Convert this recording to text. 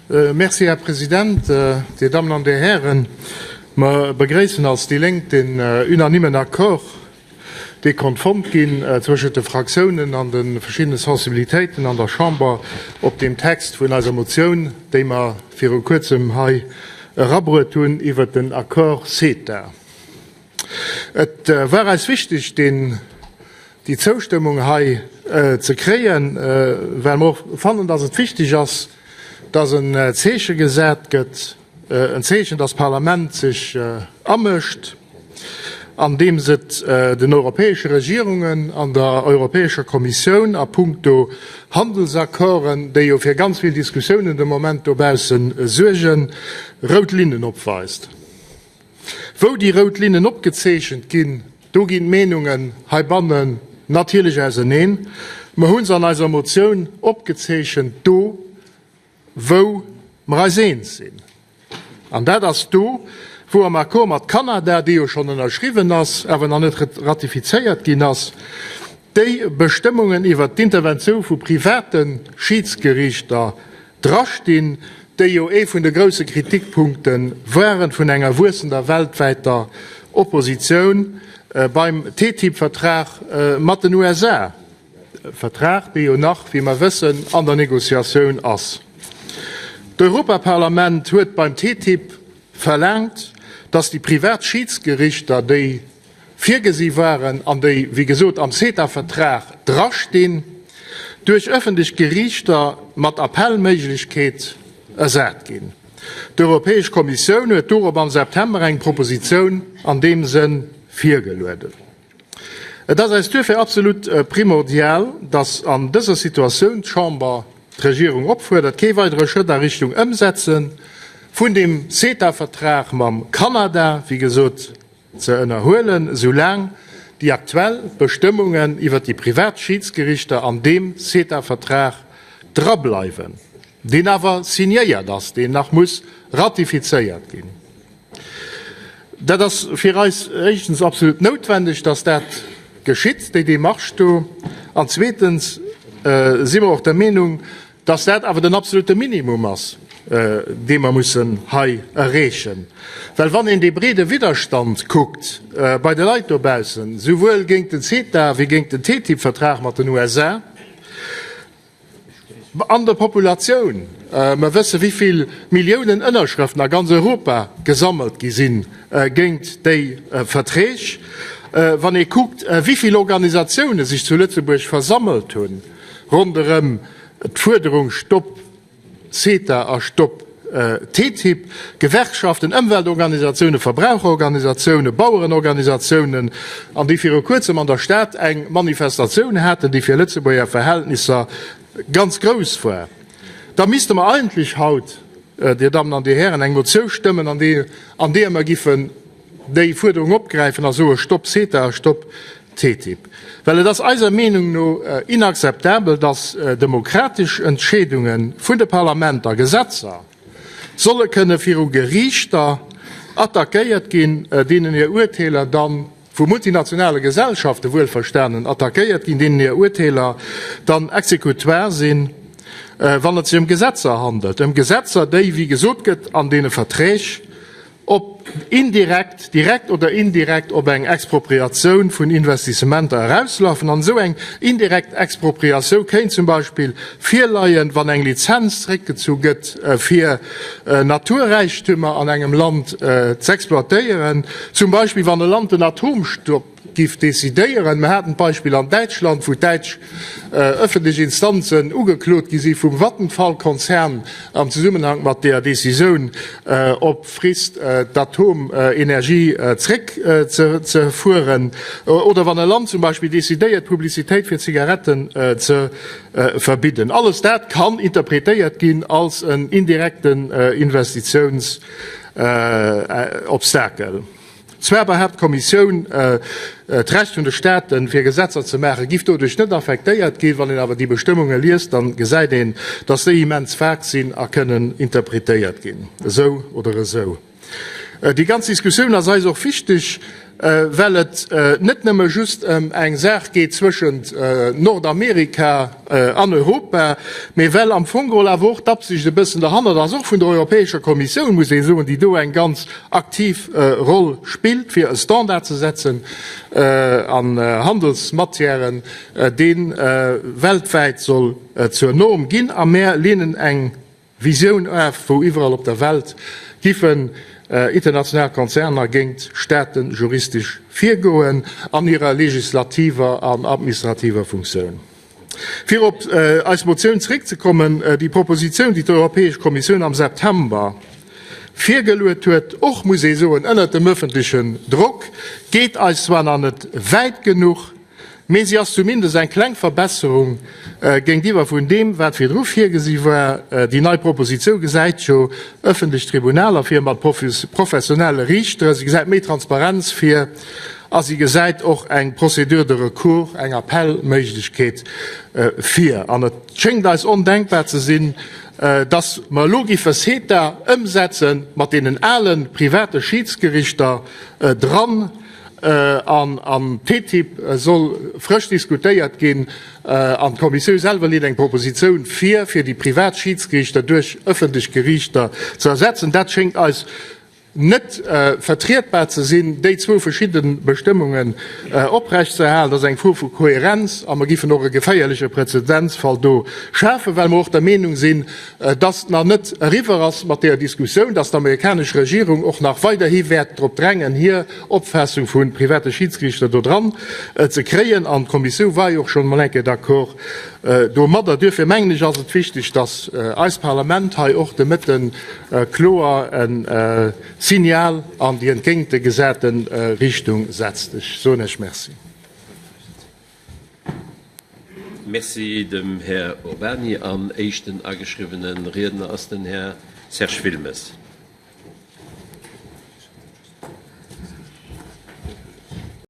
Merci, Här President, Dir Dammen an Dir Hären. Mer begréissen als déi Lénk den unanimen Accord, dee konnt fonnt ginn zwëschent de Fraktiounen an de verschiddene Sensibilitéiten an der Chamber op deem Text vun eiser Motioun, déi mer viru Kuerzem hei erabruet hunn iwwert den Accord CETA. Et war eis wichteg, deen, déi Zoustëmmung hei ze kréien, well mer och fannen, dass et wichteg ass, dass en Zeeche gesat gëtt, en Zeechen, dass d'Parlament sech amëscht, andeems et den europäesche Regierungen an der Europäescher Kommissioun a puncto Handelsaccorden, déi jo fir ganz vill Diskussiounen de Moment dobausse suergen, rout Linnen opweist. Wou déi rout Linnen opgezeechent ginn, do ginn d'Meenungen heibannen natierlech auseneen. Mer hu se an eiser Motioun opgezeechent do, wou mer eis eens sinn. An dat ass do, wou am Accord mat Kanada, dee jo schonn ënnerschriwwen ass, awer nach net ratifizéiert ginn ass, déi Bestëmmungen iwwert d'Interventioun vu private Schiidsgeriichter drastinn, déi jo ee vun de grousse Kritikpunkte waren vun enger wuessender weltwäiter Oppositioun beim TTIP-Vertrag mat den USA, Vertrag, dee jo nach, wéi mer wëssen, an der Négociatioun ass. D'Europaparlament huet beim TTIP verlaangt, datt déi privat Schiidsgerichter, déi virgesi waren an déi, wéi gesot, am CETA-Vertrag drastinn, duerch ëffentlech Geriichter mat Appellméiglechkeet ersat ginn. D'Europäesch Kommissioun huet dorop am September eng Propositioun an deem Sënn virgelueden. Et ass eis duerfir absolut primordial, dass an dëser Situatioun d'Chamber d'Regierung opfuerdert, kee weidere Schrëtt a Richtung Ëmsetze vun dem CETA-Vertrag mam Kanada, wéi gesot, ze ënnerhuelen, soulaang déi aktuell Bestëmmungen iwwert déi privat Schiidsgerichter an deem CETA-Vertrag drableiwen, deen awer signéiert ass, deen nach muss ratifizéiert ginn. Dat ass fir eis éischtens absolut noutwendeg, dass dat geschitt, déi Démarche do, an zweetens si mer och der Meenung, dass dat awer den absolute Minimum ass, dee mer mussen hei erreechen. Well wann een dee breede Widderstand kuckt bei de Leit dobaussen, souwuel géint den CETA wéi géint den TTIP-Vertrag mat den USA, an der Populatioun, mer wësse wéi vill Milliounen Ënnerschrëften a ganz Europa gesammelt gi si géint déi Verträg, wann ee kuckt, wéi vill Organisatioune sech zu Lëtzebuerg versammelt hunn, ronderëm d'Fuerderung Stopp CETA a Stopp TTIP, Gewerkschaften, Ëmweltorganisatiounen, Verbraucherorganisatiounen, Bauerenorganisatiounen, an déi viru kuerzem an der Stad eng Manifestatioun haten, déi fir Lëtzebuerger Verhältnisser ganz grouss war, da misste mer eigentlech haut, Dir Dammen an Dir Hären, eng Motiou stëmmen, an deeër mer giffen déi Fuerderung opgräifen a soe Stopp CETA a Stopp TTIP. Well et ass eiser Meenung no inakzeptabel, datt demokratesch Entscheedunge vun de Parlamenter, Gesetzer solle kënne viru Geriichter attackéiert ginn, deenen hir Urteeler dann, vu multinationale Gesellschafte wuelverstanen, attackéiert ginn, deenen hir Urteeler dann exécutoire sinn, wann et sech ëm Gesetzer handelt, ëm Gesetzer, déi, wéi gesot gëtt an deene Verträg, ob indirekt, direkt oder indirekt op eng Expropriatioun vun Investissementer erauslafen. An esou eng indirekt Expropriatioun kéint zum Beispill virleien, wann eng Lizenz zréckgezu gëtt, fir Naturräichtümer an engem Land z'exploitéieren, zum Beispill wann e Land den Atomstopp giff decidéieren. Mer haten d'Beispill an Däitschland, wou däitsch ëffentlech Instanzen ugeklot gi si vum Vattenfall-Konzern am Zesummenhank mat der Decisioun, op Frist d'Atomenergie zréck ze fueren. Oder wann e Land zum Beispill decidéiert, d'Publicitéit fir Zigaretten ze verbidden. Alles dat kann interpretéiert ginn als en indirekten Investitiounsobstakel. Zwar behaapt d'Kommissioun, d'Recht vun de Staaten, fir Gesetzer ze maachen, giff doduerch net affektéiert ginn. Wann een awer déi Bestëmmunge liest, dann gesäit een, dass déi immens vag sinn a kënnen interpretéiert ginn, esou oder esou. Déi ganz Diskussioun ass eis och wichteg. well et net nëmme just ëm eng Saach geet zwëschent Nordamerika an Europa, mee well am Fong geholl awer och d'Absicht e bëssen derhannert ass, och vun der Europäescher Kommissioun, muss ee soen, déi do eng ganz aktiv Roll spillt, fir e Standard ze setzen an Handelsmatièren, dee weltwäit soll zur Norm ginn. A mär leenen eng Visioun af, wou iwwerall op der Welt giffen international Konzerner géint Staaten juristesch virgoen an hirer legislativer an administrativer Funktioun. Fir op eis Motioun zeréckzekommen, Déi Propositioun, déi d'Europäesch Kommissioun am September virgeluet huet, och, muss ee soen, ënnert dem öffentlechen Drock, geet eis zwar nach net wäit genuch, Mee si ass zumindest eng kleng Verbesserung géintiwwer vun deem, wat virdru virgesi war. Déi nei Propositioun gesäit jo ëffentlech Tribunaler vir mat professionelle Riichteren, si gesäit méi Transparenz vir a si gesäit och eng Procédure de recours, eng Appellméiglechkeet vir. An et schéngt eis ondenkbar ze sinn, dass mer elo giffe CETA ëmsetze mat deenen ale private Schiidsgerichter dran. An an TTIP soll frësch diskutéiert ginn. An d'Kommissioun selwer leet eng Propositioun vir, fir déi privat Schiidsgeriichter duerch ëffentlech Geriichter ze ersetzen. Dat schéngt eis net vertrietbar ze sinn, déi zwou verschidde Bestëmmungen oprechtzeerhalen. Dat ass eng Fro vu Kohärenz a mer giffen och e geféierleche Präzedenzfall do schafen, well mer och der Meenung sinn, dass et nach net eriwwer ass mat deeër Diskussioun, dass d'amerikanesch Regierung och nach weiderhi wäert drop drängen, hir Opfaassung vu private Schiidsgeriichter do dran ze kréien. An d'Kommissioun war jo och schonn emol eng Kéier d'accord domadder. Duerfir mengen ech, ass et wichteg, dass eist Parlament hei och de Mëtte kloer e Signal an déi entgéintegesate Richtung setzt. Ech soen Iech Merci. Merci dem Här Urbany. An éischten ageschriwwene Riedner ass den Här Serge Wilmes.